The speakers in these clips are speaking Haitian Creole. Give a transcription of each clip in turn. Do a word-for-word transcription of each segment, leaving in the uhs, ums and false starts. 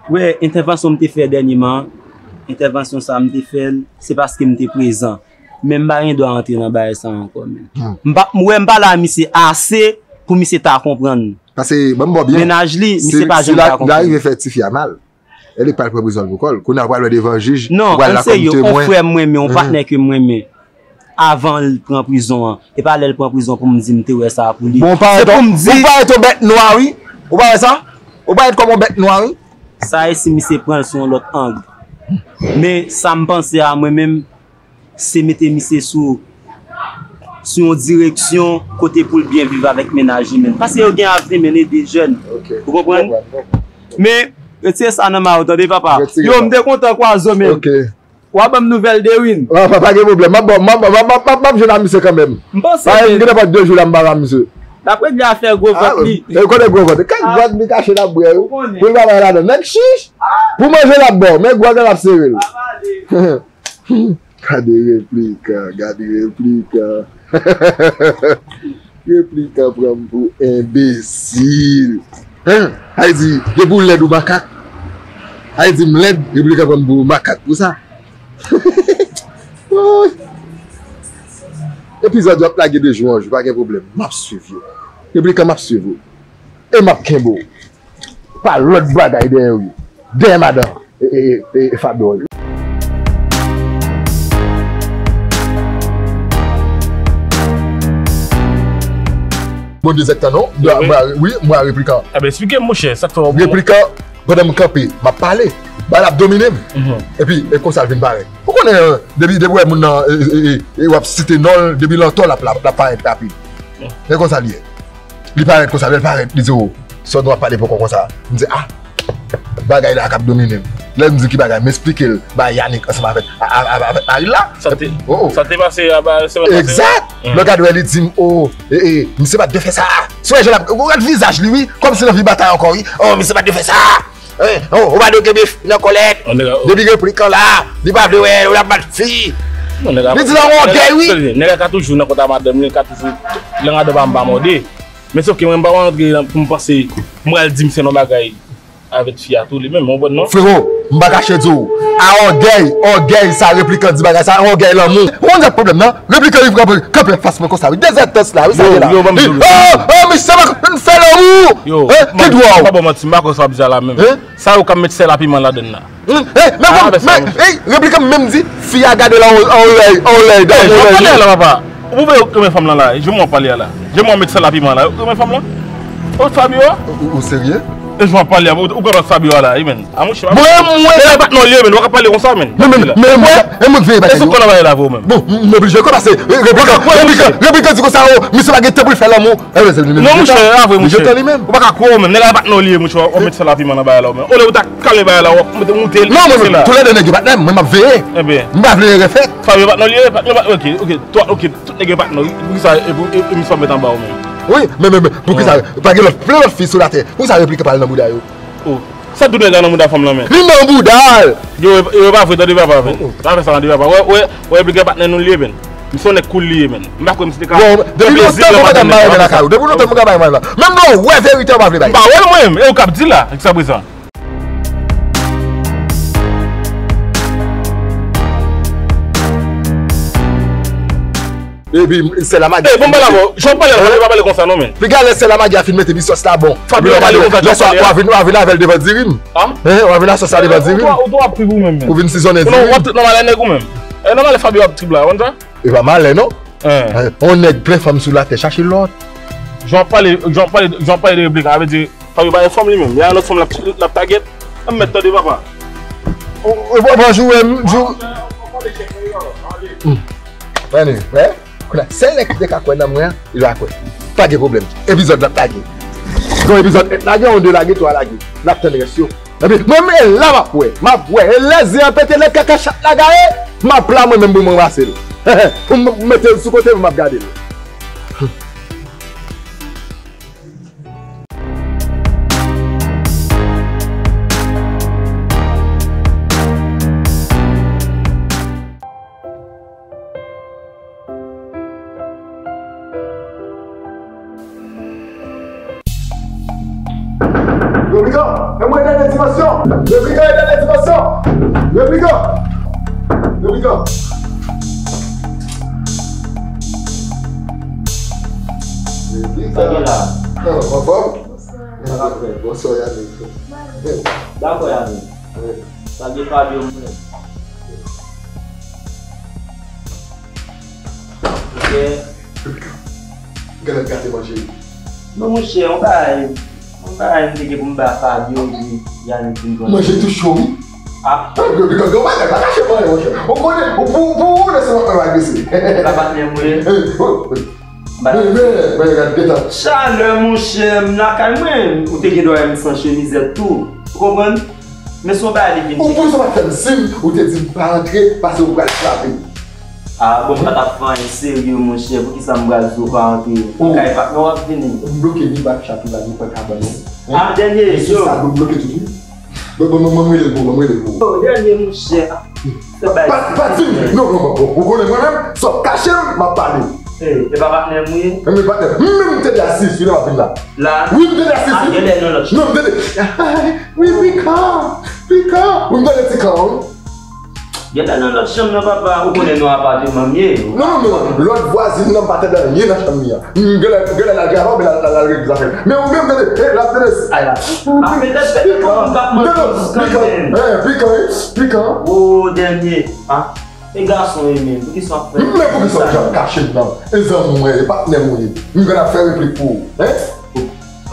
Wè, entèvansyon m te fè dènyèman, entèvansyon sa m te fè l, se paske m te prezan. Men m pa gen dwa antre nan bagay sa ankò, men. M pa, m wè m pale a misye ase pou misye ta konprann. Paske, ban m ba w byen. Mennaj li, misye pa janm ta konprann. Si l arive fè tifi a mal, e li k pral pran prizon pou kò l. Kounye a, ou pral wè devan jij, ou pral la kòm temwen. Non, ann serye, on frè m renmen, on patnè ke m renmen. Avan l pran prizon an. E pa lè l pran prizon pou m di m te wè sa pou li. Bon, ou parèt, ou parèt yon bèt nwa, wi. Ou pa wè sa? Ou parèt kòm yon bèt nwa, wi. Sa e si misye pran l sou yon lòt ang. Men sa m panse a mwen menm, se mete misye sou, sou yon direksyon kote pou l byen viv avèk mennaj li menm. Paske yo gen avni, men e de jèn. Ou konprann? Men, retire sa nan ma ou, tande, papa. Yo, m te kontan kwaze w, men. W a ban m nouvèl Dewin. Pa, pa, pa gen pwoblèm. M ap, m ap, m ap, m ap, m ap, m ap jwenn ak misye kanmenm. M panse. Pa gen, gen nenpòt de jou la m pa wè misye. L ap regle afè gwo vant li. E konnen gwo vant. Kèk vant li kache l ap bwè, wi. Pou l pa bay ladan. Nèg chich. Pou manje l ap ba w. Men gwo vant l ap sere l. Gade replikan, gade replikan. Replikan pran m pou enbesil. Hein? Sa vle di, depi w lèd ou makak. Sa vle di m lèd, replikan pran m pou makak pou sa. Woy. Epizòd yo ap lage de jou an jou, pa gen pwoblèm. M ap swiv yo. Replikan, m ap swiv ou. E m ap kenbe w. Pa lòt bagay dèyè wi. Dèyè madan e, e, e, e Fabio. Bon, de zèk tan non. Wi, mwen replikan. Ebyen, eksplike m, monchè, sa k fè w. Replikan, pandan m kanpe, m ap pale. Bagay la ap domine m. Epi, e konsa l vin parèt. Ou konnen, depi, depi w wè moun nan, e, e, e, e w ap site non l, depi l antò, l ap, l ap, l ap parèt rapid. E konsa l ye. Li parèt konsa, lè l parèt, li di, "O, sa w ap pale poko konsa." M di, "A, bagay la k ap domine m." Lè m di ki bagay, m eksplike l, ba Yannick ansanm avèk, a, a, a, avèk mari l la. Sa te, sa te pase a, ba, semèn pase a? Egzak! Lè w gade wè li di m, "O, e, e, misye pa t dwe fè sa." Si w wè jan l ap, ou gade vizaj li, wi, kòmsi l anvi batay ankò, wi. "O, misye pa t dwe fè sa." Hein? Oh, ou pa dwe kenbe fi nan kòlèt. Depi gen replikan la, li pa vle wè, ou ap bat fi. Li di nan yon ògèy, wi. Nèg la ka toujou nan kont a madanm li, li ka toujou nan madanm pa m pa mòde. Men sòf ke mwen m pa antre pou m panse, m pral di misye yon bagay avèk fi a tou li menm, ou konprann non? Frewo, m pa kache di w. A ògèy, ògèy sa replikan di bagay sa, ògèy lanmou. Ou konn sa pwoblèm nan? Replikan rive kanpe, kanpe anfas mwen konsa wi. Dezètans la wi, sa ye la. Yo, yo, ban m di w. Oh, oh, misye pa konn fè lanmou. Yo, ki dwa w? M pa ba w manti, m pa kwè sa w ap di a la menm. Sa yo k ap met sèl a piman ladann la. Men bon, men, replikan menm di, fi a gade l an yon lèy, an yon lèy, an yon lèy. Ou vle yo renmen fanm lan la, jan w ap pale a la. Jan w ap met sèl a piman la, yo renmen fanm lan. Oh, Fabio. Ou serye? E jan w ap pale a, ou konn Fabio a la, wi, men. A monchè, mwen, mwen. Nèg la pa t nan lye, men, w ka pale konsa, men. Men, men, men, men, mwen k veye bagay yo. Èske w konn bagay la, vre, ou menm? Bon, m oblije konn, paske replikan, replikan, replikan di konsa, o, misye pa gen tan pou l fè lanmou. Non, monchè, a vre, monchè. Ou pa ka kwè, ou menm. Nèg la pa t nan lye, monchè, w ap met sèl a piman nan bagay la, ou menm. Olye ou ta kalme bagay la, w ap moute, moute, non, men, men, toulède nèg yo pa t nan, mwen, m ap veye. Ebyen. M pa vle refèt. Fabio pa t nan lye, pa t nan, ok, ok, tout nèg yo pa t nan, poukisa, e, e, e, misye ap met anba ou menm? Wi, men, men, men, poukisa, pa gen lòt, plen lòt fi sou latè, poukisa replikan pa al nan bouda yo? Oh. Sa tou nèg la nan bouda fanm lan, men. Li nan bouda l! Yo, yo, pa vre, tande papa, men. Pa fè sa, tande papa. Wè, wè, wè, replikan patnè nou li ye, men. Misye yon nèg cool li ye, men. M pa kwè misye te ka. Bon, depi lontan mwen pa t renmen lakay ou. Depi lontan mwen pa t renmen la. Menm lè w wè verite, ou pa vle bay. M pa wè l, mwen, e ou k ap di la, jiskaprezan. Epi, sè la magi. Ey, bon, pale avè w. Jan w pale a, w pa pale konsa non, men. Piga lè sè la magi a fin mete biswòs la bon. Fabio, w a vin, w a vin avè l devan diri m. Hein, w a vin asòs la devan diri m. Ou twò, ou twò ap trip ou menm, men. Ou vin sizonnen diri m. Non, w ap trip nan malè nèg ou menm. E nan malè Fabio ap trip la, ou konn sa? E pa malè, non. Yon nèg plen fanm sou latè, chache lòt. Jan w ap pale, jan w ap pale, jan w ap pale de replikan, sa vle di, Fabio pa gen fanm li menm. Y a yon lòt fanm l ap, l ap tagèt. An mèt tande papa. Ou, ou, ou, bonjou, em, jou. Hmm. Anyway, wè. Kounye a, sèl nèg ki te ka kwè nan mwen an, li pa kwè. Pa gen pwoblèm. Epizòd la ap lage. Gon epizòd en lage, yon de lage, twa lage. N ap tann rès yo. Epi, mwen menm, e la m ap wè. M ap wè. E lè zen an pete, lè kaka chat la gaye, m ap la mwen menm pou mwen ranmase l. Pou m mete l sou kote, pou m ap gade l. Replikan, e mwen dènye dimansyon. Replikan e dènye dimansyon. Replikan. Replikan. Replikan. Sa gen la? Nan, anfòm? Sa k ap fèt? Bonswa, Yannick. Dakò, Yannick. Wi. Sa gen Fabio mwen. Ok. Gade gate manje. Non, monchè, yon bagay, yon bagay m te gen pou m ba Fabio, epi Yannick vin konnen. Manje tou cho, wi. Ah. Gade, gade, gade, pa kache mwen, monchè. Ou konnen, ou pou, pou, ou lè se mwen agrese. Sa pa tnè mwen. Eh, oh, oh. Men, men, men, gade, gentan. Chalè, monchè, m lakay mwen, ou te gen dwa wè m san chemizèt tou. Ou konprann? Men se yon bagay li vin cheke. Ou pou sa pa t fè m siy, ou te di m pa antre, paske ou pral frape. Ah, bon, m pa t ap fè anyen serye, monchè. Poukisa m pral di w pa antre? Ou kay pa, non, w ap vini. M bloke ni bak chat ou la, ni pran kabann ou. Ah, dènye, yo. Sa, m bloke tout, wi. Bon, bon, bon, bon, m rele l pou ou, m rele l pou ou. Oh, dènye, monchè. Pa, pa di m, non, non, non, bon, ou konnen mwen menm, sa w ap kache m, m ap pale. Eh, e pa patnè m, wi. Men patnè, m menm m te de asiz, wi, lè m ap vin la. La? Wi, m te de asiz, wi. Ah, genlè nan lòt chanm. Non, m te de. Wi, pikan, pikan. Wi, m te de ti kan, wi. Genlè nan lòt chanm nan, papa, ou konnen nan apatman m ye. Non, non, non, lòt vwazin nan pa tande anyen nan chanm li an. M genlè, genlè l al travay, oubyen l al, l al, l al regle zafè l. Men ou menm, tande, eh, l ap tande, ay la. Ah, petèt, petèt, pikan. Pikan, pikan, eh, pikan, eh, pikan. Oh, dènye. Ah, e gason ye menm, poukisa w ap fè? Men poukisa w janm kache m nan? E zanmi mwen, e patnè mwen ye. M konn ap fè replik pou ou, hein?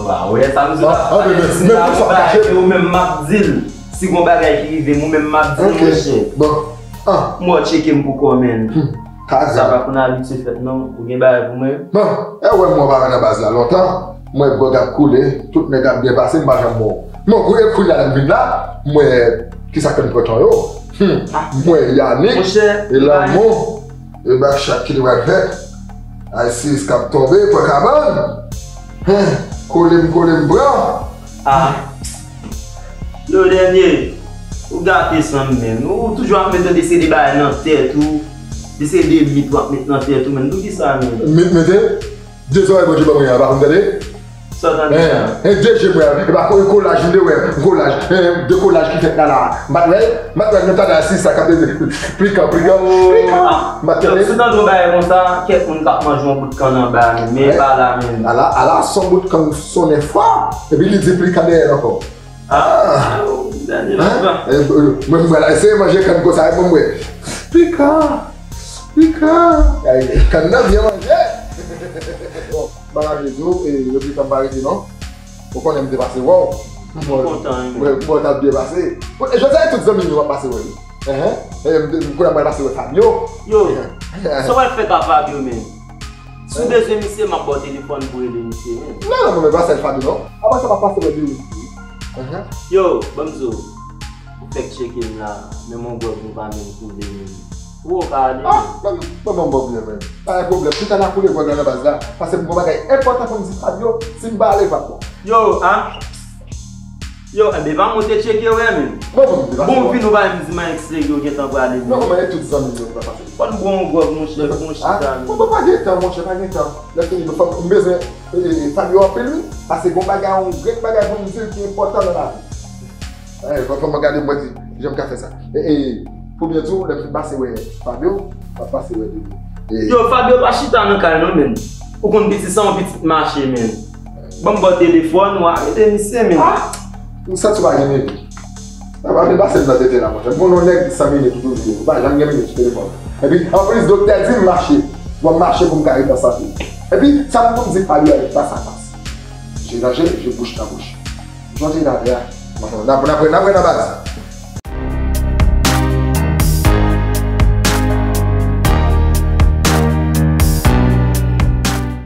Wa, ou wè sa m di la? Ah, ah, men, men, men poukisa w ap kache m? Ou menm m ap di l. Si gon bagay ki rive m, ou menm m ap di l, monchè. Ok, bon. Ah. M wè w tcheke m pou kò, menn. Hmm. Sa pa konn abitye fèt non, ou gen bagay pou mwen? Bon, e wè m wè w pa nan baz la lontan, m wè bòg ap koule, tout nèg ap byen pase, m pa janm wè w. Men kounye, kounye a lè m vin la, m wè kisa k fè m pran tan yo. Hmm. Ah. M wè Yannick, monchè, e lanmou, e bak chat ki te pral fèt. Ayisiyis k ap tonbe, pran kabann. Hen, kole m, kole m pran. Ah. Yo, dènye, ou gate san m, menn. Ou toujou ap mete de seri de bagay nan tèt ou, de seri de mit w ap met nan tèt ou, menn. Poukisa, menn? Mit mete? De zòrèy Bondye ban mwen an, pa konn tande? Sa w tande a? Hen, de je mwen an, e pa ko-, kolaj m te wè, kolaj, hen, de kolaj ki fèt la la. M pa t wè l, m pa t wè l, nou tande asiz sa k ap di, pikan, pikan, pikan. M pa t tande. Si w tande yon bagay konsa, kèk moun k ap manje yon bout kann anba, menn, men e pa la, menn. Ala, ala, s on bout kann sonnen fò, epi li di pikan dèyè l ankò. Ah, dènye la. Mwen, mwen, la, eseye manje kann konsa, mwen, mwen. Pikan! Pikan! Ay, kann nan byen manje! Bon, bagay di w, e, yo di tann pa rete, non? Ou konnen m te pase wè w. M kontan, wi. Mwen, mwen, t ap byen pase. Bon, e, jodi a, tout zanmi m yo ap pase wè, wi. Enhen. E, m, m, kounye a, mwen pase wè Fabio. Yo, sa w al fè ka Fabio, menn? Si w bezwen misye, m ap ba w telefòn pou rele misye menm. Non, non, non, men pa sèl Fabio, non. Apre sa, m ap pase wè Denis tou. Enhen. Yo, ban m di w, ou fèk tcheke m la, menm yon gwòg nou pa menm koule menm. Ou wè w ka ale menm. Ah, ban m, ban m, ban m bò byen menm. Pa gen pwoblèm, pita n a koule gwòg la nan baz la, paske m gon bagay enpòtan pou m di Fabio, si m pa ale, l p ap bon. Yo, a? Yo, enben, pa monte tcheke w, menm. Bon, bon, bon, bon, bon, vin ou pa menm di m a eksterye, ou gentan prale, menm. Non, men tout zanmi m yo, pa pase. Fò n bwè yon gwòg, monchè, pou n chita, menm. Bon, bon, pa gen tan, monchè, pa gen tan. Lè fini, fò m, m bezwen, e, e, e, Fabio anpil, wi. Paske gon bagay, yon grenn bagay pou m di l ki enpòtan nan lavi. E, fò, fò m gade, mwen di, jan m ka fè sa. E, e, pou byen di w, lè m fin pase wè Fabio, m ap pase wè Denis. E. Yo, Fabio pa chita nan kay, non, menm. Ou konn pitit sa, yon pitit mache, menm. Ban m ba w telefòn, w a rele misye menm. Ah! M santi w pa gen minit. Sa pa vin pase m nan tete la, monchè. M konn yon nèg san minit ou toujou ye. Ou pa janm gen minit sou telefòn. Epi, anplis, doktè di m mache. Bon, m mache pou m ka ret an sante. Epi, sa m konn di Fabio a, fas a fas. Je nan je, je bouch nan bouch. Jodi n a fè a. N ap, n ap, n ap, n ap nan baz.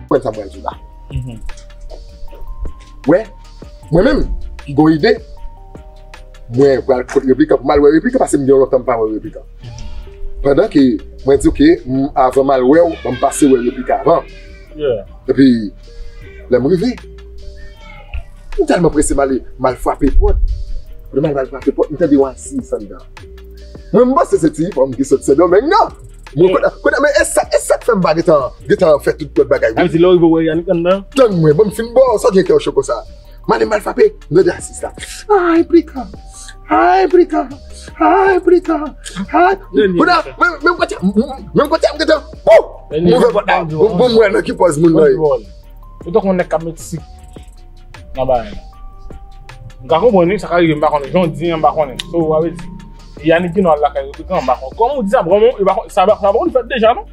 Konprann sa m pral di w la. Mhm. Wè, mwen menm, m gon ide. Mwen pral kot Replikan pou m al wè Replikan, paske m gen lontan m pa wè Replikan. Pandan ke mwen di, oke, m, avan m al wè w, ban m pase wè Replikan avan. Yeah. Epi, lè m rive, m tèlman prese, m ale, m al frape pòt. Lè m al, m al frape pòt, m tande yon asiz anndan. Mwen, m panse se ti fanm ki sot Sendomeng, non? Mwen, kote, kote, men e sa, e sa k fè m pa gentan, gentan fè tout lòt bagay, wi. Sa vle di lè w rive w wè Yannick anndan? Tann mwen, bon, m fin ba w, sa w gen kè w cho konsa? M ale m al frape, m tande asis la. Ay, Replikan! Ay, Replikan! Ay, Replikan! Ay! Kounye a, menm, menm kote, menm kote a m gentan, pou! M ouvè pòt la, pou m wè nan ki pòz moun nan ye. Ou tankou yon nèg k ap met sik nan bagay la. M ka konprann wi, sa ka rive, m pa konnen. Jan w di an, m pa konnen. So, sa vle di, Yannick Pino al lakay Replikan, m pa konnen. Kòman w di sa, granmoun, e pa, sa, sa pa konn fèt deja, non?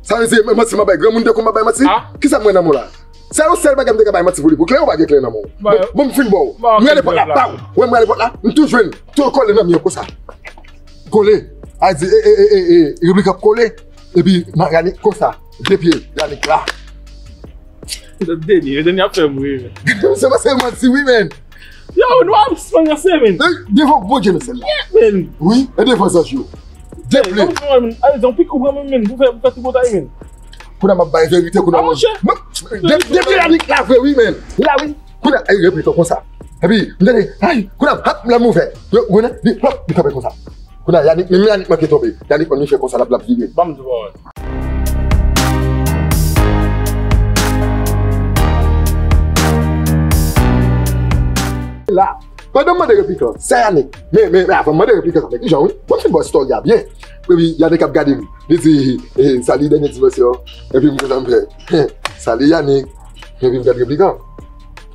Sa vle di, manti m ap bay granmoun, tankou m ap bay manti? Kisa m wè nan men w la? Se yon sèl bagay m te ka bay manti pou li, pou kle, ou pa gen kle nan men w. Bon, bon, m fin ba w. M rale pòt la, paw. Wè, m rale pòt la, m tou jwenn, tou kole nan mi an konsa. Kole. A di, e, e, e, e, e, Replikan kole. Epi, Mariani konsa, de pye, Yannick la. Deni, Deni ap fè m ri, men. Se paske manti, wi, men. Yo, nou ap sispann ranse, men. Devan Bondye, nou sèl la. Yeah, men. Wi, e devan zanj yo. De pye. Ay, zan pik ou pran, men, men. Pou fè, pou fè tripotay, men. Kounye a m ap bay verite, kounye a. Ah, monchè. Depi Yannick la vre, wi, men. Li la, wi. Kounye a, ay, Replikan konsa. Epi, m tande, ay, kounye a, hap, lè m ouvè. Yo, kounye a, li, hop, li kanpe konsa. Kounye a, Yannick, men Yannick manke tonbe. Yannick, menm li fè konsa, l ap, l ap vire. Ban m di w. La, pandan m mande Replikan, sa Yannick, men, men, men avan m mande Replikan sa, men kijan, wi, mwen fin ba w story a byen. Epi Yannick ap gade m. Li di, eh, sali dènye dimansyon. Epi m kontan m fè, eh, sali Yannick. Epi m gade Replikan.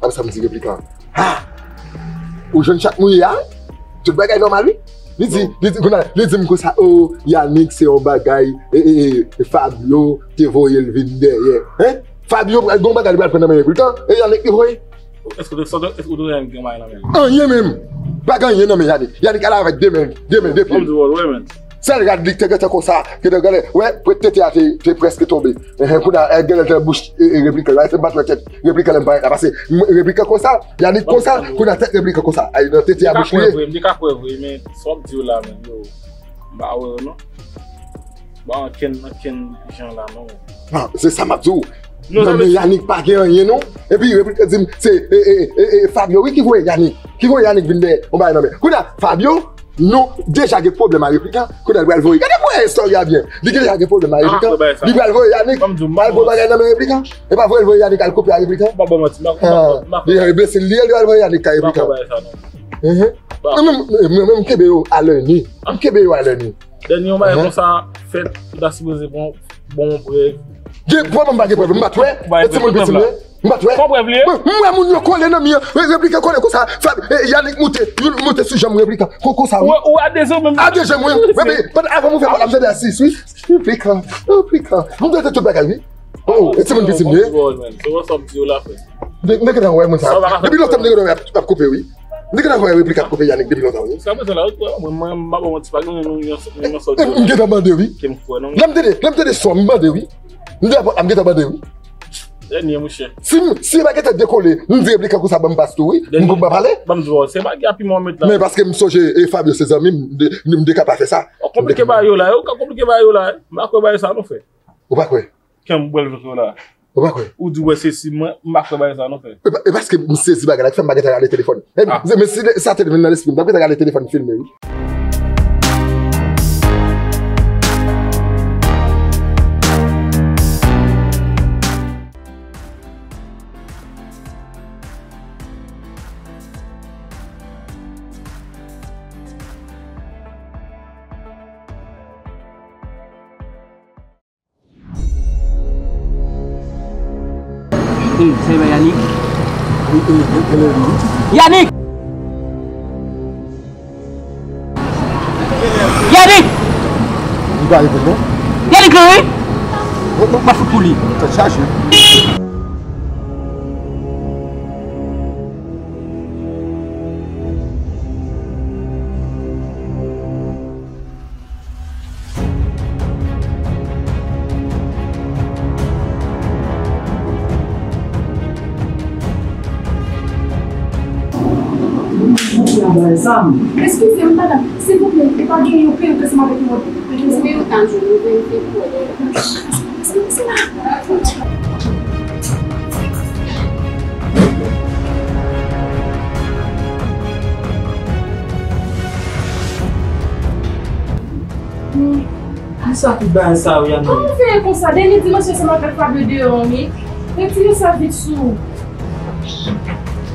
Apre sa m di Replikan, ha! Ou jwenn chat mouye a? Tout bagay nòmal, wi. Li di, li di, kounye a, li di m konsa, oh, Yannick se yon bagay, e, e, e, Fabio te voye l vin dèyè. Hein? Fabio pral gen yon bagay li pral pran nan men Replikan, e Yannick li voye. Èske w te, èske w te wè Yannick gen bagay nan men l? Anyen menm. Pa gen anyen nan men Yannick. Yannick ale avèk de men, de men, de pye. Ban m di w, wè, men. Sèl rad li k te gentan konsa, ki te genlè, wè, pwent tete a te, te prèske tonbe. Enhen, kounye a, eh, genlè te bouch, eh, eh, Replikan la, se bat nan tèt Replikan lè m parèt la, pase, m, Replikan konsa, Yannick konsa, kounye a tèt Replikan konsa, ay, nan tete a bouch li ye. M te ka kwè vre, m te ka kwè vre, men sa w ap di yo la, men, yo, m pa wè yo, non. Ba ankenn, ankenn jan la, non. Ah, se sa m ap di w. Non, men Yannick pa gen anyen, non. Epi, Replikan di m, se, eh, eh, eh, eh, Fabio, wi, ki voye Yannick. Ki voye Yannick vin dèyè, yon bagay nan men. Kounye a, Fabio, nou deja gen pwoblèm a Replikan, kounye a l pral voye. Gade pou wè istòri a byen. Li deja gen pwoblèm a Replikan. Li pral voye Yannick al pran bagay nan men Replikan. E pa voye l voye Yannick al koupe a Replikan. M pa ba w manti, m pa, m pa, m pa. Li enbesil, li, li pral voye Yannick kay Replikan. Mwen menm, mwen menm, m kenbe yo a lèni. M kenbe yo a lèni. Dènye yon bagay konsa fèt, ou ta sipoze pran bon prèv. Gen pwoblèm, m pa gen prèv, m pa t wè. E timoun piti m ye. M pa t wè. Pran prèv li ye. Mwen, m wè moun yo kole nan mi an. Replikan kole konsa. Fab, eh, Yannick moute, youn moute sou janm Replikan. Kon, konsa, wi. Ou, ou a de je w menm. A de je m, wi. Wi, men, pandan, avan m ouvè pòt la, m tande asis, wi. Replikan, Replikan. M tande tout bagay, wi. Oh, e timoun piti m ye. Se wè sa m di yo la, frè. M te gentan wè moun sa. Depi lontan m te gentan wè ap, ap koupe, wi. M te gentan wè Replikan ap koupe Yannick depi lontan, wi. Sa mwen la, mwen, mwen, m pa ba w manti, pa gen yon, yon, yon sòt. M gentan mande, wi. Ke m kwè, non. Lè m tande, lè m tande son, m mande, wi. M te, m gentan mande, wi. Dènye, monchè. Si m, si m pa gentan dekole, m di Replikan konsa ban m pas tou, wi. M pou m pa pale. Ban m di w, se pa gen api mwen met la. Men paske m sonje, e Fabio se zanmi m, m de, m de ka pa fè sa. Ou konplike bagay yo la, ou ka konplike bagay yo la. M pa kwè bagay sa, non, frè. Ou pa kwè? Kè m bwèl vre la. Ou pa kwè? Ou di, wè, se si mwen, m pa kwè bagay sa, non, frè. E pa, e paske m sezi bagay la, ki fè m pa gentan gade telefòn. E, men si sa te vin nan lespri m, m t ap gentan gade telefòn filme, wi. Hey, sa e pa Yannick? Yannick! Yannick! Li pa reponn, non? Yannick la, wi! Bon, bon, m ap fout pou li. Tèt chaje. Eskize m, madanm. Silvouplè, ou pa gen yon perik ansanm avèk yon lòt perik? Mezanmi, ou ta jwenn, ou vin fè pwòblèm. Kisa tout bagay sa yo, Yannick? Kòman w fè konsa? Dènye dimansyon ansanm avèk Fabio deyò an, wi. Retire sa vit sou ou.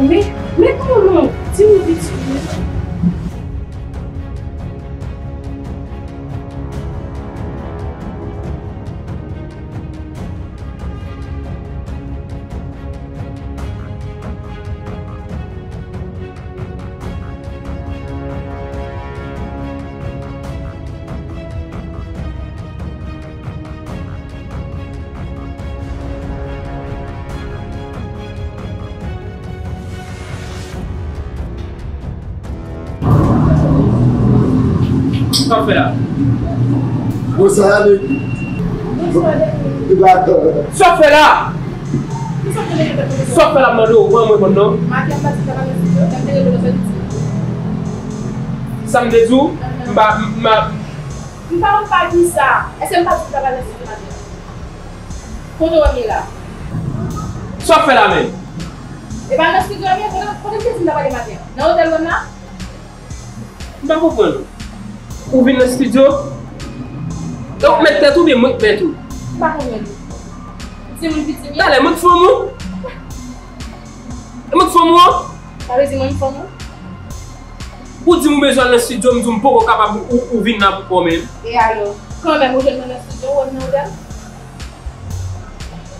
Men, men kòman, di m non pitit mwen. Sa w fè la? Bonswa, Yannick. Bonswa, Dènye. Sa w fè la? Sa w fè la, m mande w, ou pa mwen konn non? Maten, m pati travay nan estidyo, lè m te rele w, sa w di? Sa m te di w? M pa, m pa, m pa konn pa di sa. Èske m pati travay nan estidyo maten? Kote w ye la? Sa w fè la menm? E pa nan estidyo m ye, kote, kote m te di m ta prale maten? Nan otèl w la? M pa konprann ou. Ou vin nan estidyo? E ou k mèt tèt ou oubyen mwen k mèt ou? M pa konprann ou. Ou se moun piti m ye? Talè, mwen k fanm ou? E mwen k fanm ou an? Sa vle di mwen m fanm ou? Ou di m ou bezwen al nan estidyo, m di w m poko kapab, ou, ou vin la pou kò menm. E alò? Kanmenm, ou jwenn mwen nan estidyo, ou wè m nan otèl?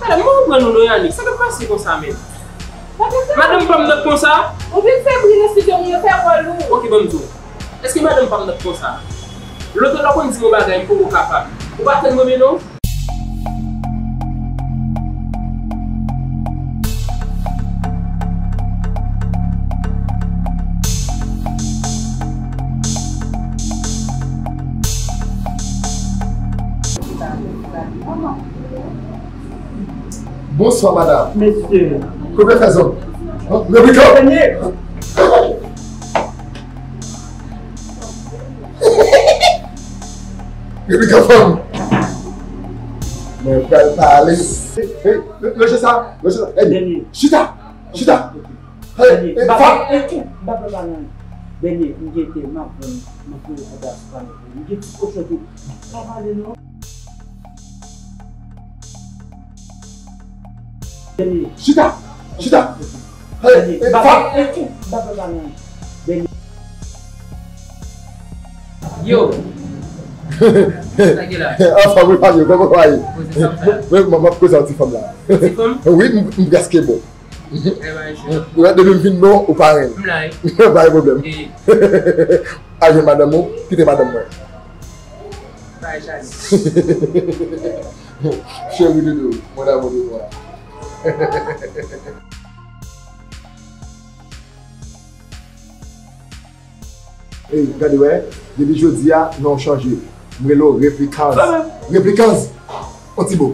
Madanm, mwen konprann ou non, Yannick. Sa k ap pase konsa menm? Madanm pa m nan konsa. Ou vin febri nan estidyo moun yo fè wòl ou. Ok, ban m di w. Èske madanm pa m nan konsa? Lòt lè w konn di m yon bagay, m poko kapab. Ou pa tann mwen menm non. Bonswa, madanm. Mesye. Koupe fè zòn. Rebecca. Dènye. Rebecca fanm. Mwen pral pale. Hey, hey, lonje sa, lonje sa. Hey, Dènye. Chita, chita. Hey, Dènye, hey, m pa, hey, m pa pale anyen. Dènye, m gete, m ap, m ap voye kontra sou pale. M gen ti kochon tou. Pa pale non. Dènye. Chita, chita. Hey, Dènye, hey, m pa, fa- m pa pale anyen. Dènye. Yo. Sa ki la? Anfòm wi, pa yo, kòman w ye? Poze sa w fè la? Mwen, mwen, m ap koze ak ti fanm la. Ti fanm? Wi, m, m prèske bon. Ou wè, depi m vin bon, ou pa renmen. M la, wi. Pa gen pwoblèm. Al jwenn madanm ou, kite madanm mwen. Bay chale. Cheri doudou, mon amour de moi. Ey, gade wè, depi jodi a, non w chanje. M rele w Replikaz. Replikaz! On ti bo.